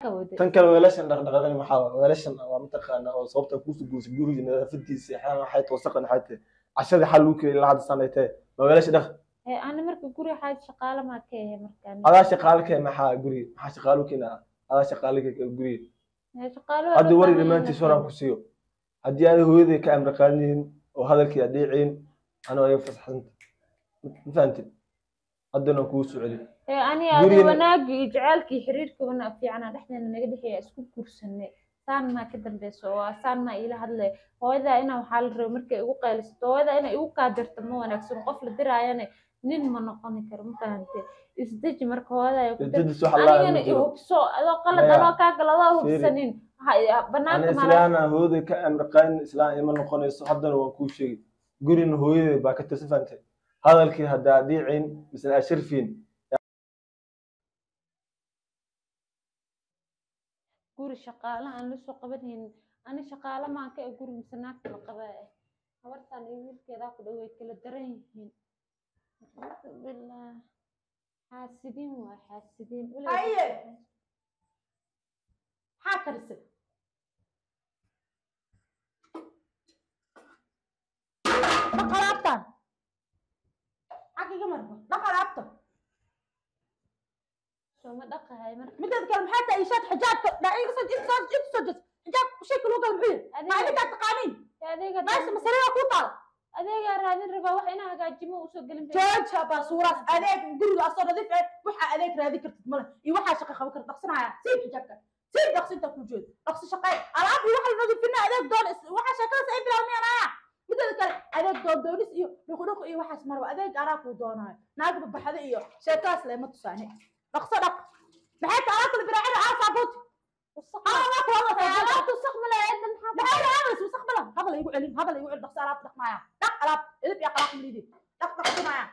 Ka waday. Tan kale weelashan dhaqdhaqaaqani maxaa waaye? Weelashan waa mataqaanaa oo sababta kuusoo goysay guriga nadaafadiisa xaan waxay tahay wasaqan waxay tahay cashadii xal lagu keenay ilaa hadda saan ay tahay ma weelasha dhaq. Ee ana marka guriga xaaj shaqaale maa ka ahe markaan? Adaa shaqaale kee maxaa guriga maxaa shaqaale u keenaa? Adaa shaqaale kee guriga? Ee, shaqaale waa hadda loo wari baahan yahay dhammaantiis horaan markaan. Ku siiyo haddii aada hooyaday ka amri qaadanayn oo hadalkii adeecayn anoo ayaga fasaxsanta ma fahantid haddana kuu soo celi. Ee ani adi Gurigana- wanaagii iyo jacaylkii xiriirka wana fiicnaa dhexdeena naga dhexeeya isku guursanay saan maa ka dambeyso oo saan maa iila hadlay hooyadaa inaa waxaa la rabay markay igu qaylisato hooyadaa inay igu kaadirto ma wanaagsan qof la diraayana nin ma noqoni karo ma fahante isdeji marka hooyadaa ay ku dir Isdejis wax allaa anigana ma jiro. Ihubso adoo qalad Maya, anoo kaa galo adoo fiiri. Hubsanin Ani banaanka mala islaana hooyaday ka amri qaadin islaan ima noqonayso haddana waan kuu sheegay gurina hooyaday baa ka tirsan fahantay hadalkii haddaa adeecayn misna aad sharfiin. Guri shaqaale aan la soo qabanaynin ani shaqaale maan ka guri mise naagta la qabaa eh habartan iyo wiilkeedaa ku dhow way kala daran yihiin billah xaasidiin waa xaasidiin. Haye. Maxaa karisay? Dhaq alaabtan xag iga marba dhaq alaabta. Sooma dhaqahay marka. Mideeda kale maxay tahay ishaad xijaabka dha iga soo inta soo inta soo jes xijaab shayka lagu gala muxuu yahay ma idinkaa taqaaniin? Adeega meesha masariga kuu taal. Adeegaa raadin rabaa wax inaa hagaajimo usoo gelin. Jooja baasuuraas adeeg guriga asoo nadiif eh waxaa adeeg raadi kartid male iyo waxaa shaqo qaban kartid dhaqsanaya siib xijaabka siib dhaqsinta ku jeedo dhaqsi shaqee alaab iyo waxa la nadiifina adeeg doon waxaa sheekadaas ay bilaabmayaan aya mideeda kale adeeg doon doonis iyo dhuqdhuq iyo waxaas marba adeeg anaa kuu doonaayo naag babaxda iyo sheekadaas lema tusaane dhaqso dhaq maxay tahay alaabta la biraacina aa saabuuti anaa ku hadla Alaabta wasaq ma leh eedda maxaa maxay lahaanaysa wasaq ma laha hadal igu celin hadal igu celin dhaqso alaabta dhaqmaaya dhaq alaab edeb iyo akhlaaq malidi dhaq dhaqsanaya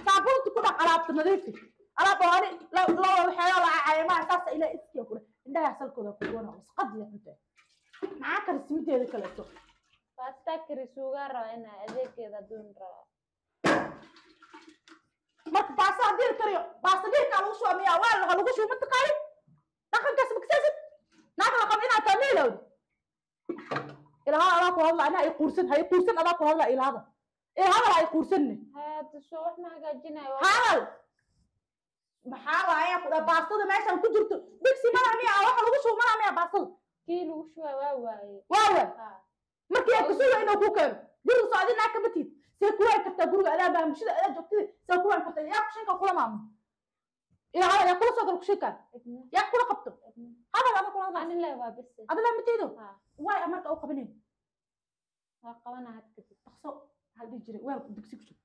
saabuunta ku dhaq alaabta nadiifi alaab oo ani la waxyaalo la cayamaha saasa ilaa iskiya kule indhaha salkooda ku goona wasaqadiya cunta maxaa karis mideeda kaleeto. Baastaa kari suugaa rabaa inaa adeegeeda doon rabaa. Marka baasta haddii la kariyo baasta dhiirkaa lagu shuba miyaa waa laga lagu shubo ma taqaanin dhaqankaas makasaasid naag la qabo inaad tahay miilowd ilaahada adaa ku hadla anaa i quursan ha i quursan adaa ku hadla ilaahada ilaahada ha i quursanne. Hadda soo wax ma hagaajinayo. Hadal maxaa waaye ku dhaa baastada meeshan ku jirto digsi malaha miya waxa lagu shubo malaha miya baastada? Kii lagu shubaa waa waaye. Waa waay. Ha. Markii aad kusuga inuu ku keeno guriga soo adi naag kama tihid see ku waani kartaa guriga adaa maamushida adaa joogtida see ku waani kartaa yaa kushinka kula maamulo ilaa yaa kula soo galo kushinkaan Cidna yaa kula qabto cidna hadal ada kula hadlaa. Ani leh waa bes. Adila ma tiido. Ha. Waay marka u qabanayn. Waa qabanaa had kadib. Dhaqso maxaa la dhihi jiray weelka digsi ku shub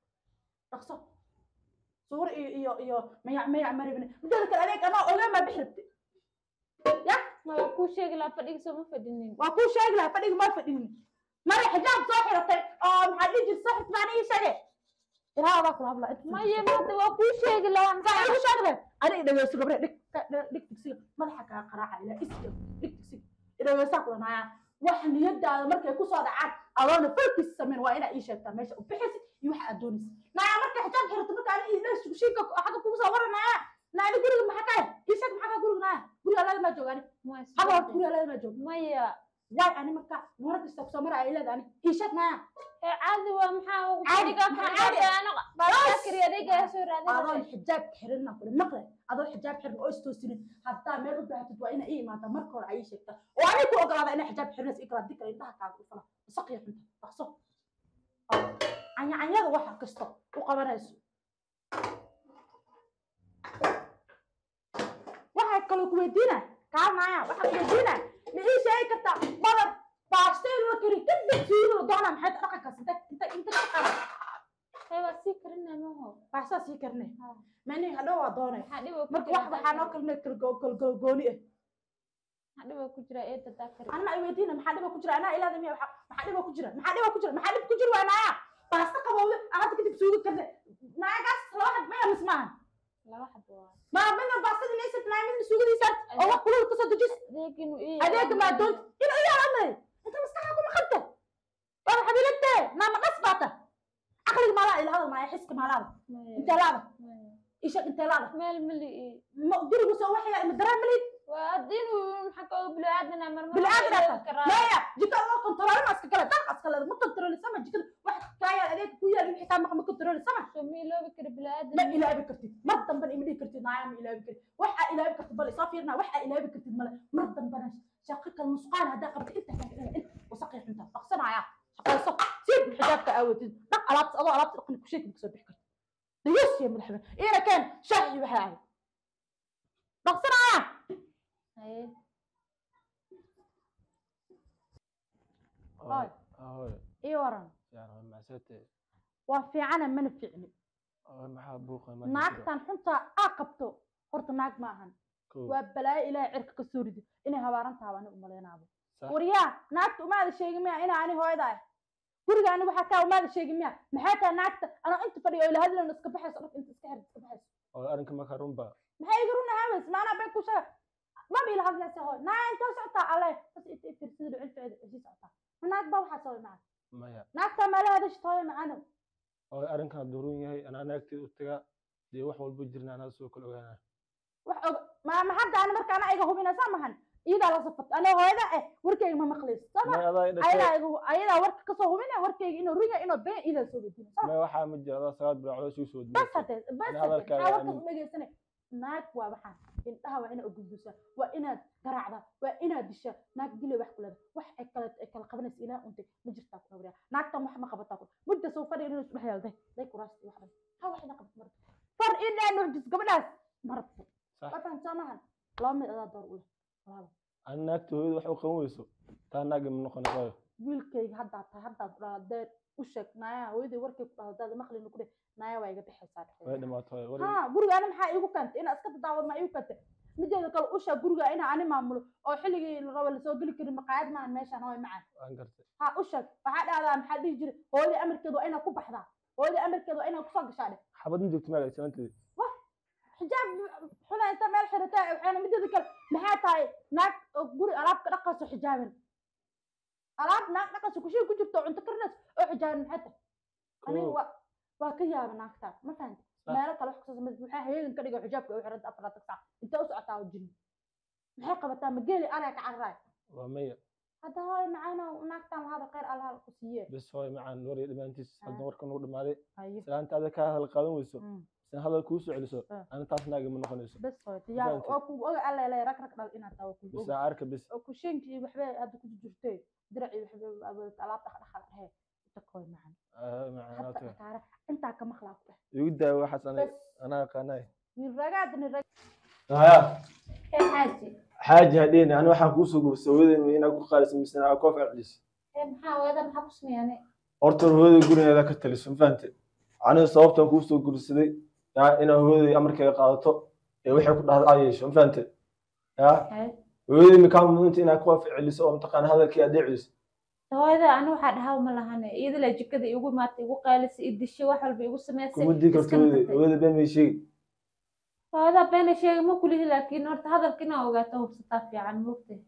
dhaqso suur iyo iyo iyo mayac mayac maribne mideeda kale adeeg anaa ogaan maa bixi rabte ya. Ma waa kuu sheegi lahaa fadhiga soo ma fadhinin. Waa kuu sheegi lahaa fadhiga ma fadhinin mara xijaab soo xiratay oo maxaa dhihi jirta soo xirtay macna ii sheege ilaa adaa kula hadlaa inta maya hadda waa kuu sheegi lahaa. Saa igu sheegde ani dhageyso gabre dhig dhig digsiga madaxa kaa qaraaca ilaa iska dhig digsiga dhageysaa kulanaya wax niyadaada markay kusoo dhacaan adoona falkiis samayn waa inaa ii sheegtaa meesha u bixaysid iyo waxa aad doonaysid naya markay xijaab xirato marka ani ila shiinka xagga kugu soo waranaya naani guriga maxaa ka ii sheeg maxaa ka guriga naya guriga alaada maa jooga ani haba horta guriga alaada maa jooga. Maya. Waay ani marka warar kasta kusoo maraya ilaada ani ii sheeg naya. Ee caadi waa maxaa ugu Caadi, fadhiga maxaa caadi ah? Baastaa kari adeegaa soo raadin adoon xijaab xirina kule maqle adoo xijaab xirin oo istoosinin haddaa meel u baahatid waa inaa ii imaataa marka hore ay ii sheegtaa oo aniga ku ogolaada inaa xijaab xirinaysa ii kala haddii kale indhaha kaaga dhufana wasaq iyo xunta dhaqso canyacanyada waxa kasta u qabanayso waxaa kaloo ku weydiina kaalmaaya waxaa ku weydiina ma ii sheegi kartaa badar baasta in la kari kadib suugo la doonaa maxay dhaqankaas inta inta inta ka qaban. Ee waa sii karinaa maho. Baastaa sii karnay Ha. mani hadhow waa doonay. Maxaa dhib oo ku marka jira wax waxaa noo kalnay kalgooni ah. Maxaa dhib oo ku jira eedda daa kari? Anna ay weydiina maxaa dhiba ku jira anaa ilaada miya maxaa dhiba ku jira maxaa dhiba ku jira maxaa dhib ku jira waa naaya baasta qabowde aan hadda kadib suugo karne naagaas laba xab maya mis maahan. Laba xabo waa. Ma midna baastada inaysat naaya midna suugadiisa oo wax kulul kasoo dejis. Adeeg inuu ii adeega maa doonta inuu iyaal amray inta maskaxda kuma qabta waa xabiilante naama dhas baata caqliga maalaa ila hadal maaya xiska maalaada Maya. intee laada Maya. isha intee laada. Meel mali ii gurigu soo waxaya ima dareen malid. Bini'aadan marmar Bini'aadan maya jikada waa kontarool ma iska kale dalqa iska leedahay ma kontarooli sama jikada wax kaa yaal adeeg ku yaal wixii kaa maqan ma kontarooli sama soo ma iloobi karo bini'aadan ma ilaabi kartid mar dambena ima dhihi kartid naaya ma ilaabi kartid waxaa ilaabi kartid bal isoo fiirnaa waxaa ilaabi kartid male mar dambena shaqo kale nusqaan haddaa qabtid inta kaa inta wasaqii xunta dhaqsanaya shaqayso siib xijaabka aawatid dhaq alaabta adoo alaabta dhaqni ku sheegi kasoo bixi kartid dayus ya madaxweyne iina keen shaah iyo waxaa ahayd dhaqsanaya haye Hooy. Hooy. Ii waran Fiican hooy, macsate. Waa fiicana mana fiicni Hooy, maxaa buuqa maanta jiro? Naagtan xunta aa qabto horta naag ma ahan Kow. Waa balaayo ilaahay cirka ka soo ridi inay habaaran tahay ani umaleynaabo Sax. Waryaa naagta umaada sheegi miya inaa ani hooyada ah guriga ani waxaa kaa umaada sheegi miya maxay tahay naagta anoo inta fadhiyo oo ila hadlayno iska baxayso dharka inta iska xirta iska baxayso Hooy, arrinka markaa runba. Maxay iga run ahaamays maanaa been ku sheega maba ila hadlaysa hooy naa intoo socotaa alle bas inta ifirsida dhicin ficil sii socotaa ma naag baa waxaa soo macaan Maya. Naagtaa maala hadashid hooyo macaanow Hooy, arrinkan hadduu run yahay, anaa naagteeda u tagaa, dee wax walba jirna anaa soo kala ogaanaa. Wax og ma hadda ani marka anaa iga hubinaysa mahan iyadaa la safatay anoo hooyada eh warkayga ma maqlayso soo ma Maya, adaa i dhashay. Ayadaa iga ayadaa warka kasoo hubinaya warkayga inuu run yahay inuu been iyadaa soo weydiinay soo ma Maya, waxaa ma jiro, adaa 9 bilood caloosha igu soo bas wadmaysa. hadee bas Ana hadee hadalkaaga maxaa warkaas aamin. u dhegeysanay naag waa waxaan indhaha waa inaad ugudbisaa waa inaad garaacdaa waa inaad dishaa naag dilay wax kulada wax ay kala ay kala qabanaysa ilaa untay ma jirtaa ku dhawriya naagtan wax ma qabataa ku mudda soo fadhi inuu isdhex yaalday day kuraasti wax dhan ha wax ina qabat marabto far inaa nuujis gabadhaas ma rabto Sax. Waa fahamtaa maahan laba mid adaa door u leh walaalo Ana naagta hooyada wax u qaban weyso, taa naag ima noqonayso hooyo. Wiilkayga haddaa tahay haddaad ku dhahdaa u sheeg naaya hooyadii warkay ku dhahdaa maqlina ku dheh naaya waa iga bixaysaa dhexdeeda. Way dhamaatay hooyo. Haa guriga ani maxaa iigu keentay inaa iska dadaawad maa iigu keentay mideeda kale ushaa guriga inaa ani maamulo oo xilligii la rabo lasoo geli karin maqaayad maahan meeshaan hooy macaan Waan gartay. Haa u sheeg waxaa dhahdaa maxaa dhihi jiray hooyadii amarkeeda waa inaa ku baxdaa hooyadii amarkeeda waa inaa kusoo gashaa dheh Xabad ma joogto magaca islaanteeda. Xijaab xuna inta meel xirataa waxaana mideeda kale maxaa tahay naag oo guri alaab ka dhaqayso xijaaban alaab naag dhaqayso kushiga ku jirto oo cunto karinayso oo xijaaban maxay tahay aniga Kow. Waa ka yaaba naagtaan ma fahanti Sax. Meelo kale wax kusoo sameysa maxaa heegan ka dhigay xijaabka u xiranta 24 saac intee u socotaa oo jini maxay qabataa ma geeli ariga ka cararaay Waa maya. Hadda hooy macaanow naagtaan lahada khayr allaha ku siiye Bes hooyo macaan, war iyo dhammaantiis. Hadda warkan uu dhamaaday. Haye. Islaanta ada kaa hadal qaadan weyso, isna hadal kuu soo celiso, Ah. ana taas naag ima noqonayso. Bes hooy diyaar Fahanti. Waa kugu oga alla leeyahay rag rag dhal inaad tahay waa kugu Bes oga aan arka bes. Oo kushiinkii iyo waxbay hadda ku jirtay dirac iyo waxbay awood alaab dhaqdhaqaal dhehee inta hooy macaan Ah, macaan, hadda aa tahay. dhakaara intaa ka maqlaa ku dheh Igu daawo waxaas bes anaa aqaanay. Wiil ragaadni rag Haya. Hee xaaji Xaaji hadhiin, ani waxaan kuu soo guursaday hooyaday inaad ku qaaliso mise inaad koof celiso. Hee maxaa hooyada maxaa ku sameeyane Horta hooyada gurigeeda ka taliso, ma fahantay? Aniga sababtaan kuu soo guursaday yaa inaad hooyaday amarkeeda qaadato ee waxay ku dhahdo aad yeesho, ma fahantay? Yaa haye hooyaday ma kaa mudanta inaad koof celiso oo mataqaana hadalkii aad celiso? Hooyada ani waxaa dhahaa ma lahane iyada la jikada igu imaatay igu qaalisay i dishay wax walba igu samaysay Kuma dii karto iskana hooyaday. tagtay. Hooyada been may sheegi. Hooyada beena sheegay ma kulihi laakiin horta hadalka inaa ogaato hubsataa fiican moogtay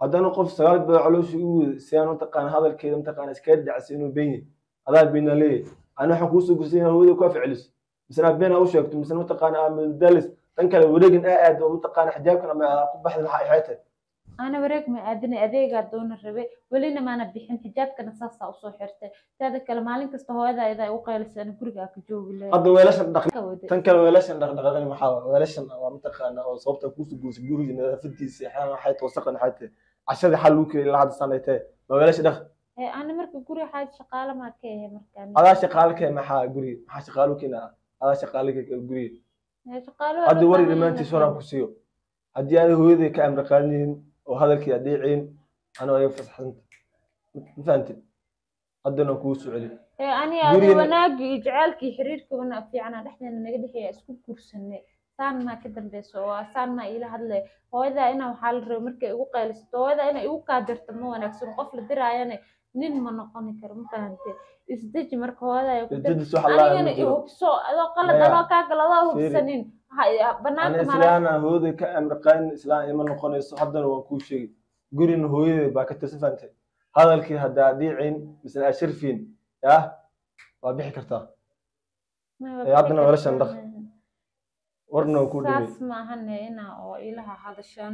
Haddana qof 9 bilood caloosha igu wada si aan mataqaana hadalkeeda mataqaana iskaga dhacsi inuu been yahay adaa beenaa leeyahay ani waxaan kuu soo guursaday inaad hooyada koof celiso misena aad been aa u sheegto misena mataqaana aa madadalis tan kale wareegin aa aado oo mataqaana xijaabkan ama aa ku baxda maxaa ay tahay Ana wareeg ma aadinay adeegaa doona rabe welina maana bixin xijaabkana saasaa usoo xirtay teeda kale maalin kasta hooyada ayadaa igu qaylisay ana guriga aa ka joogi lahayd Hadda weelashan dhaq Ka waday. Tan kale weelashan dhaqdhaqaaqani maxaa waaye? Weelashan waa mataqaana oo sababta kuusoo guursay guriga nadaafadiisa iyo waxay tahay wasaqan waxay tahay cashadii xal lagu kariyo ilaa hadda saan ay tahay ma weelasha dhaq Hee ana marka guriga xaaji shaqaale maa ka ahe markaan Adaa shaqaale kee maxaa guriga maxaa shaqaale u keenaa adaa shaqaale kee guriga Hee shaqaale waa Hadda loo wari baahan yahay dhammaantiis horaan ku siiyo haddii aad hooyaday ka amri qaadanayn oo hadalkii adeecayn anoo ayaga fasaxsanta ma fahantid haddana kuu soo celi Hee ani adi Gurigana- wanaagii iyo jacaylkii xiriirka wana fiicnaa dhexdeena naga dhexeeya isku guursanay saan maa ka dambeyso oo saan maa iila hadlay hooyada inaa waxaa la rabay markay igu qaylisato hooyada inay igu kaadirto ma wanaagsan qof la diraayana nin ma noqoni karo ma fahantay isdeji marka hooyada ay ku dir Jadis wax allaa anigana ma i jiro hubso adoo qalad Maya. anoo kaa galo adoo Fiiri. hubsanin Ana banaanka mala islaana hooyaday ka amri qaadin islaan ima noqonayso haddana waan kuu sheegi gurina hooyaday baa ka tirsan fahantay hadalkii haddaa adeecayn misena aad sharfiin yaa waa bixi kartaa Ma Ee, haddana bixi weelashan kartaa dhaq. Warna waan kuu dhimay saas maahane inaa oo ilaha hadashaan.